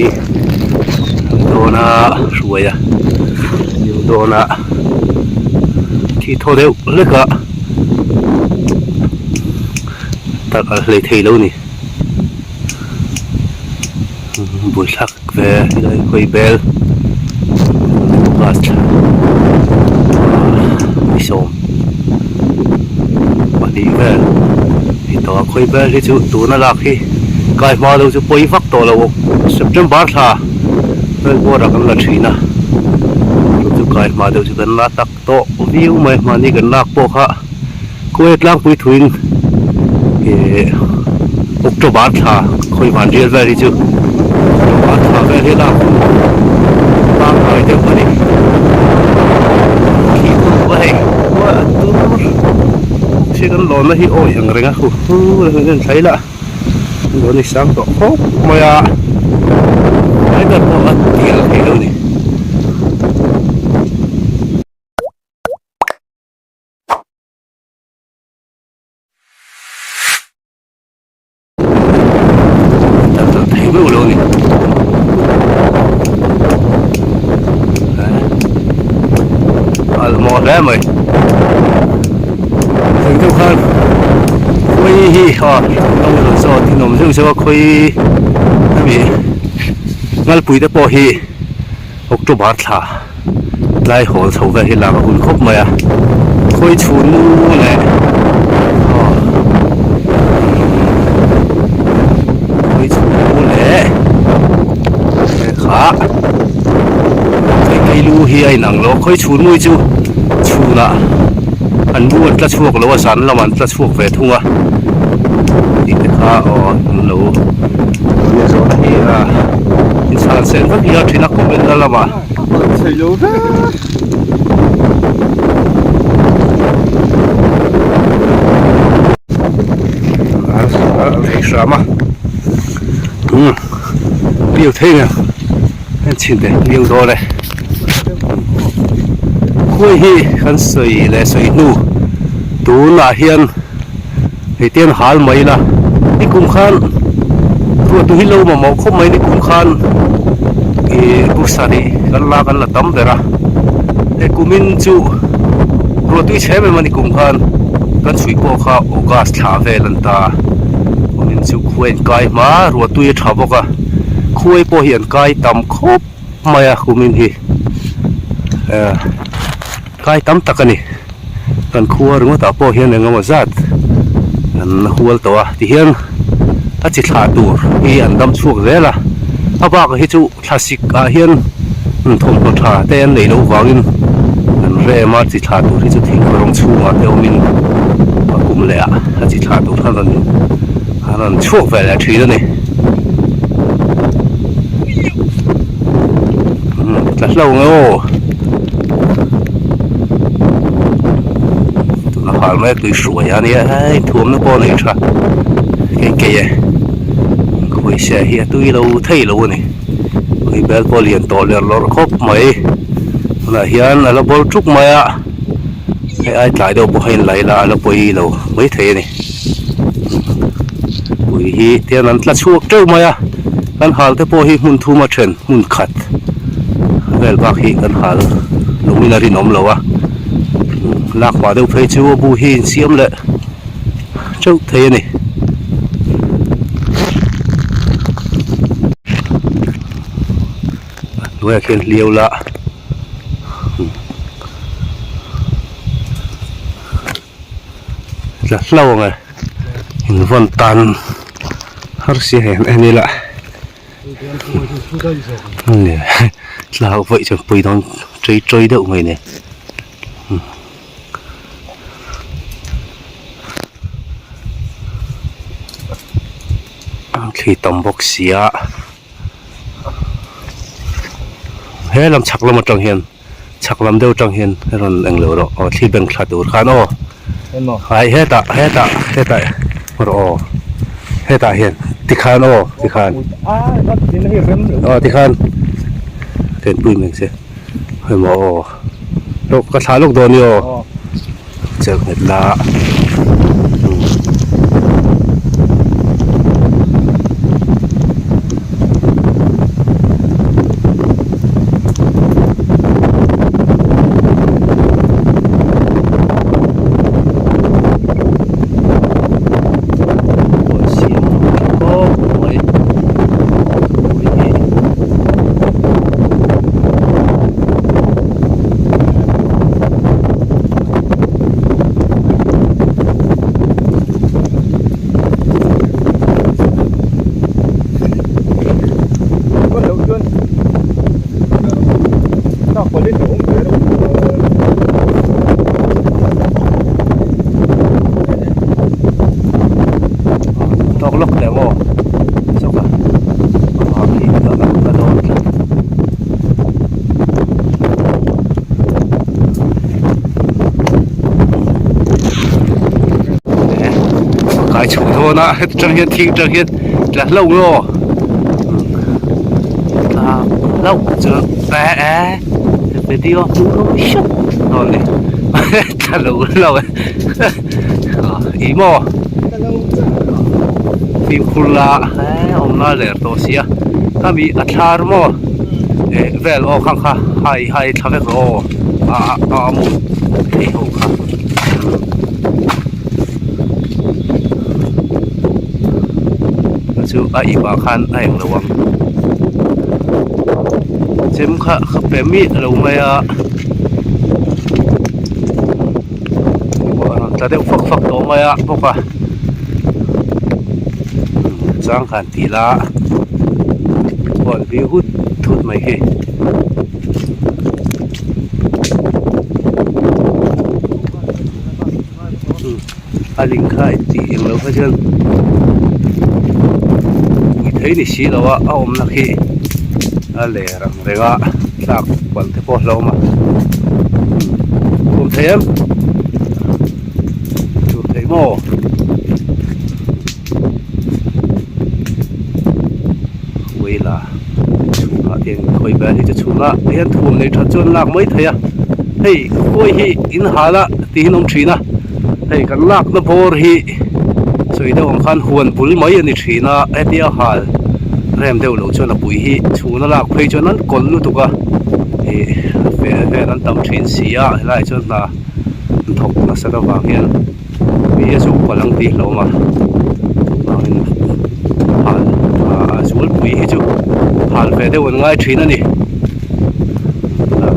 Hei dawn a hruai a liu dawn a khi thaw deuh hlek a tak a hlei thei lo a ni buaithlak ve helai khawi bel bus ni 12 vel ni tawh a khawi bel hi chu tuna lak hi kai hma lo chu pawi vak tawh lo September thla vel bawrah kan la thin a chu chu kai hma deuh chu kan la tak tawh viau mai mahni kan lak pawh kha khawi tlangpui thuin ih October thla khawi van rial vel hi chu October thla vel hi lak hun pangngai deuh a ni khi pawh a hei a tur si kan lawnna hi awih ang reng a hu hu a en thlai lah lawn hi sang tawh khawp mai a tlai ber pawh a tial thei lo a ni. Thei meuh lo a ni a maw hle mai thei deuh khan khawi hi aw lo saw tin awm zeuh zeuh a khawi hemi ngalpui te pawh hi October thla tlai hawl chho vel hi lak a hun khawp mai a khawi chhun nu leh aw khawi chhun nu leh kha khawi phei lu hi a inang lo khawi chhun nu hi chu chhunah an lu an tla chhuak lo a zan lamah an tla chhuak ve thung a tih te kha aw an lo zawh hi a. Inchhan sen vek hi a thin a comment na lamah a hram a umm piu thei nen en chhin teh liu dawn e khawi hi kan sawi leh sawi hnu tunah hian. Hei te an hal mai la nikum khan ruahtu hi lo mamawh khawp mai nikum khan ih bursari kan la kan la tam ber a hei kumin chu ruahtui chhe em em a nikum khan kan chhui pawh kha august thla vel an ta a kumin chu khuai an kai hma ruahtui a tha bawk a khuai pawh hi an kai tam khawp mai a kumin hi eh kai tam tak a ni. Kan khua ringawtah pawh hian eng emaw zat an hual tawh a tihian a chi thlah tur hi an dam chhuak zel a a bakah hi chu thlasik ah hian thawmhnaw tha te an neih loh vangin an rem a chi thlah tur hi chu thing rawng chhungah te awmin a kum leh ah a chi thlah tur khan rawn an rawn chhuak ve leh thin a ni tla hlo nge aw. Tuna hal mai tui hruai a nia hei thuamna pawh a nei tha kei kei e khawisa hi a tui lo thei lo a ni ui bel pawh a lian tawh ler lawrh khawp mai tunah hian a la bawl tuk mai a hei ai tlai deuh pawh hian lai la a la pawi lo maithei a ni ui hi tian an tla chhuak teuh mai a kan hal te pawh hi hmun thum a then hmun khat vel bak hi kan hal lungin a rinawm lo a lak pah deuh phei chu a bu hi insiam leh teuh thei a ni. A hnuaiah khian hliau la tla hlo ang e invawn tan har si hei han en ila tla vawi chuan pui dawn chei chawi deuh mai ni. Thli tam bawk si a he lam chhak lam atang hian chhak lam deuh atang hian a rawn eng lo rawh aw thli beng thla tur khan aw hai hetah hetah hetah rawh aw hetah hian tikhan aw tikhan aw tikhan thlenpui mai se hemaw aw ka thlah lawk dawn i aw. Chelh nghet la dawn a heti tang hian thing tang hian tla hlauh nge aw tla hlauh chuan eh video hmuh nawm hrep dawn a ni tla lo hlauh e ih maw fimkhur la awm lai ler tawh sia khami a thlar maw eh vel aw khang kha hai hai thla vek rawh aw a a mu thei ho kha. Chu a ip ah khan a eng lo ang chem kha ka pe miah lo mai a a rawn tla deuh fak fak tawh mai a bawk a chang khan tih la huan vi hut hut mai hi. A ling kha tih eng lo kha chuan pui thei ni si lo a a awmna khi a ler ang reng a tlak palh te pawh a hlauhawm a awm thei em tur thei maw. Uila chhungah te hian khawi ber hi chu chhungah hian thuam nei that chuan lak mai thei a hei khawi hi in hal a tiin awm thin a hei kan lakna bawr hi sawi deuh ang khan huan bul mai a ni thin a hetia hal rem deuh loh chuan a pui hi chhuna lak phei chuan an kawlh lutuk a ih feh vel an tam thin si a helaiah chuan hna an thawk nasat avang hian. Mi a zuk palh ang tih hlauhawm a chuvangin hal a zualpui hi chu hal ve deuh an ngai thin a ni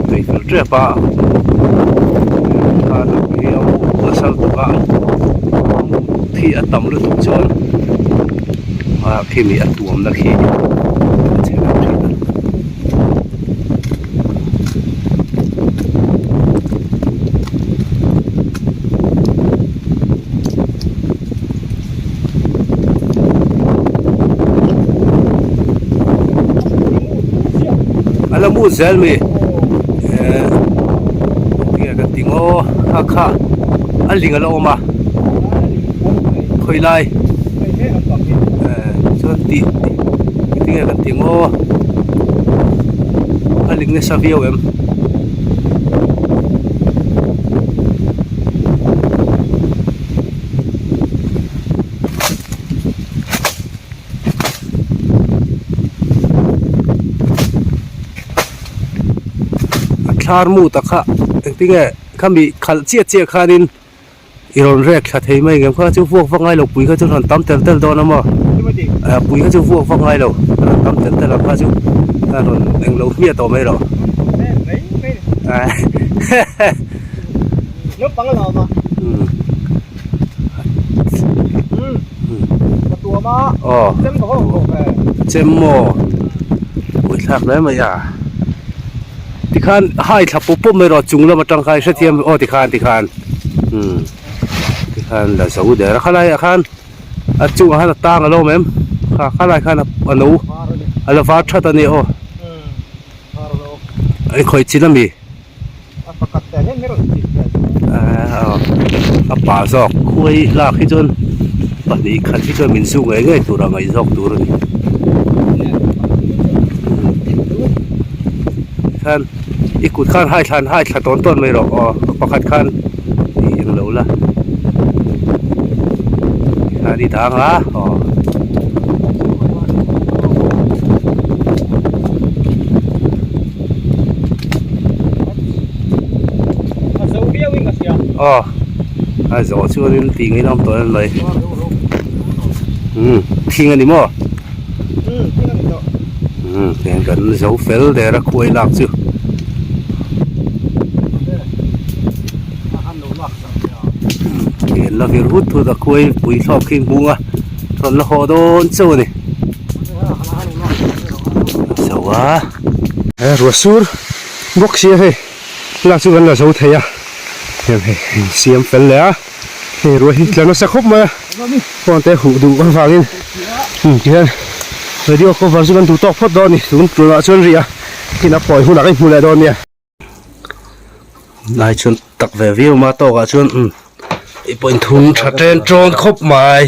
tui fel tep a hi a mu nasa lutuk a khi a tam lutuk chuan ah khimi a tuamna khi a chhe vek thin a. A la mu zel mi eh tinge ka ti ngaw kha kha a ling a la awm a khawi lai eh chuan tih tinge kan ti ngaw a ling nasa viau em. A thlar mu tak kha engtinge khami khalh chiah chiah khanin i rawn rek thla thei mai ngem kha chu vuak vak ngai lo pui kha chu rawn tam tel tel dawn a maw pui kha chu vuak vak ngai lo a rawn tam tel tel ang kha chu a rawn englo hmiah tawh mai rawh aw chem maw buaithlak hle mai a. Tikhan hai thla pawp pawp mai rawh chung lam atang khan hrethiam aw tikhan tikhan umm tikhan la zo der a khalai ah khan a chungah khan a tang a lo awm em kha khalai khan a no a la var that a ni aw a khawih chin ami a pa zawk khuai lak hi chuan pahnih khat hi chuan min zuk ngei ngei tur a ngaih zawk tur a ni khan i kut khan hai thlan hai thla tawn tawn mai rawh aw pakhat khan ih eng lo la tikhan i dang a aw. Aw a zawh chuanin tih ngei nawm tawh em mai umm thing a ni maw umm tiang kan zo fel der a khuai lak chu umm la vir hut hut a khuai pui thlawk khi hmung a rawn la haw dawn chauh a ni zo a. He ruah sur bawk sia hei lak chu kan la zo thei a heng hei in siam fel leh a hei ruah hi tla nasa khawp mai a phone te huh duh avangin um tihian radio cover chu kan duh tawk phawt dawn a ni tun tunah chuan rih a kin a pawi hunah kan hmu leh dawn nia. Lai chuan tak ve viau ma tawkah chuan um i pawh in thun tha ṭen ṭawn khawp mai.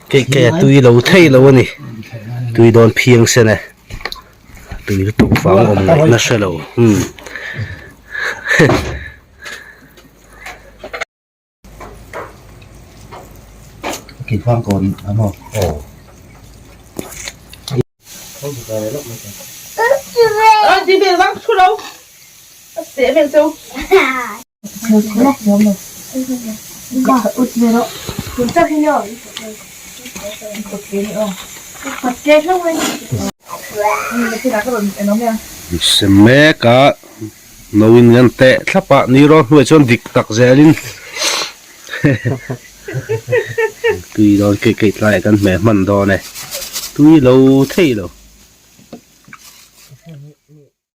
Keih keih a tui lo thei lo a ni. Tui dawn phiang sen e. Tui lutuk vang awm ngaihna hre lo. Umm. Sem mek a no in ngan teh thlap a ni rawh hnuai chuan dik tak zel in tui dawn keih keih tlai ah kan hmeh hman dawn e tui lo thei lo.